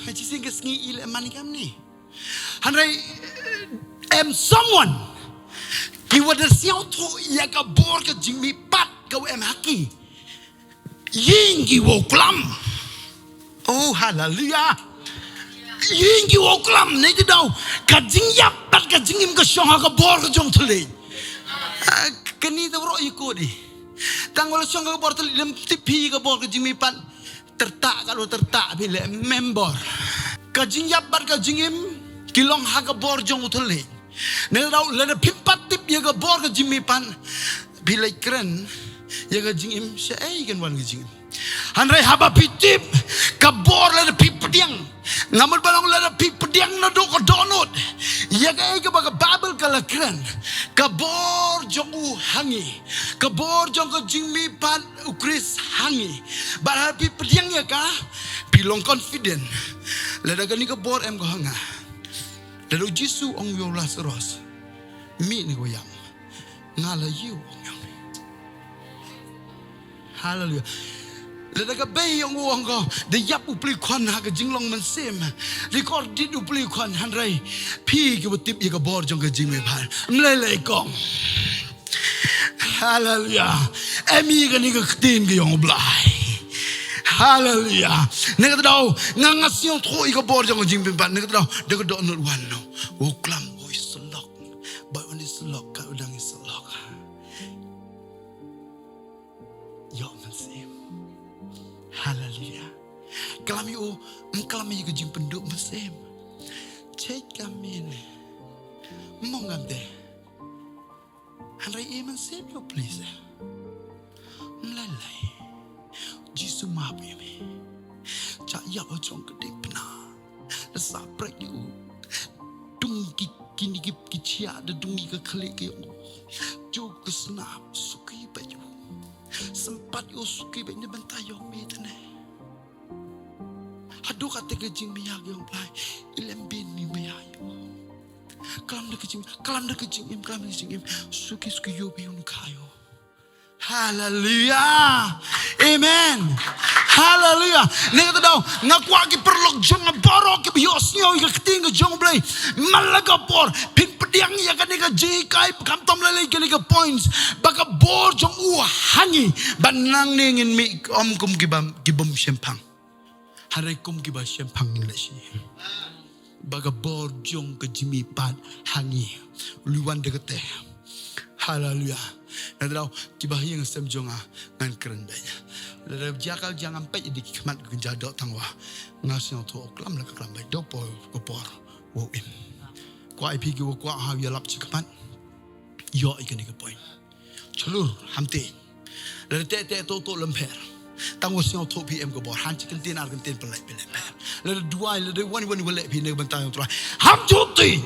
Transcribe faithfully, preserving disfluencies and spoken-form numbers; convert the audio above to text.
Chi sing ka sngi i leh man kam ni. Hynrei em someone ki wa da sngewthuh ïa ka bor ka jingmihpat ka wa em ha ki. Ïing ki wa klam. Oh, haleluya. Ïing ki wa klam ne te dau. Ka jingïap bad ka jingim ka shong ha ka bor ka jong thylliej. Ah, kani te bro i ko di. Tang wala shong ha ka bor thylliej lem tipi ka bor ka jingmihpat. Tertak ka lo tertak phi leh member. Ka jingïap bad ka jingim ki long ha ka bor jong u thylliej. Ne dau lada phim pat tip ïa ka bor ka jingmihpat phi leh kren ïa ka jingim sha ei kan wan ka jingim. Hynrei haba phi tip ka bor lada phi pdiang. Nga mut ba long lada phi pdiang na do ka dohnud ïa ka ei ka ba ka Bible ka la kren. Ka bor jong u ha ngi. Ka bor jong ka jingmihpat u Khrist ha ngi. Bad ha phi pdiang ïa ka phi long confident. Lada kani ka bor em ko ha nga. Lada u Jisu ong ïa u Lasaros. Mih ne ko ïam. Nga la ïoh ong ïa u. Haleluya. Lada ka bei ong u ong ko. Da ïap u pli kwan ha ka jinglong mynsiem. Record dit u pli kwan hynrei. Phi ki wa tip ïa ka bor jong ka jingmihpat. Mlei lei kong. Haleluya. Em i kani ka ktien ka yong Blai. Haleluya. Ne ka dau nga nga siong tho i ka bor jong ka jingpynpat ne ka dau de ka dau not wan no. Wo klam wo i selok. Ba wan i selok ka udang i selok. Yo mynsiem. Haleluya. Klam i u, klam i ka jingpynduh mynsiem. Check ka min. Mong kam te. Hynrei i mynsiem ïoh please. Mlei lei. Jisu map ïa me. Cha ïa o jong ka dei pna. Da sa prek ïa u. Dung ki kini ki ki chia da dung ki ka khali ki u. Ju ka snap suki ba ïa u. Sempat ïa u suki ba ni benta ïa me tene. Hadu kata ka jingmia ïa u Blai. Ilem bin mi mia ïa u. Klam da ka jing, klam da ka jingim, klam da ka jingim. Suki suki yo bi un khayo. Haleluya. Amen. Haleluya. Ni kata dau, nga kwah ki paralok jong nga baroh ki ba ïohsngew ïa ka ktien ka jong Blai. Man la ka por, phin pdiang ïa kane ka jinghikai, kam tam lei lei kane ka points. Ba ka bor jong u ha ngi, ba nangne ngin mih kum kum ki bym, ki bym shemphang. Hynrei kum ki ba shemphang ngin leh shi. Ba ka bor jong ka jingmihpat ha ngi. U liwan de kate. Haleluya. Na dau ki ba hiang sem jong nga ngan kren beit. Lada jaka jang am peit di ki khmat ka ja dok tang wa. Nga sngewthu u klam la ka klam beit dok por ka por. Wow im. Kwah i phi ki wa kwah ha ïa lap chi khmat. Ïoh i kane ka point. Chalur, ham te. Lada te te to to lem pher. Tang wa sngewthu phi em ka bor. Han chi kyntien ar kyntien pynlait pynlait pher. Lada duwai, lada wani wani wa leh phi ne ka bynta jong u Trai. Ham jut ti.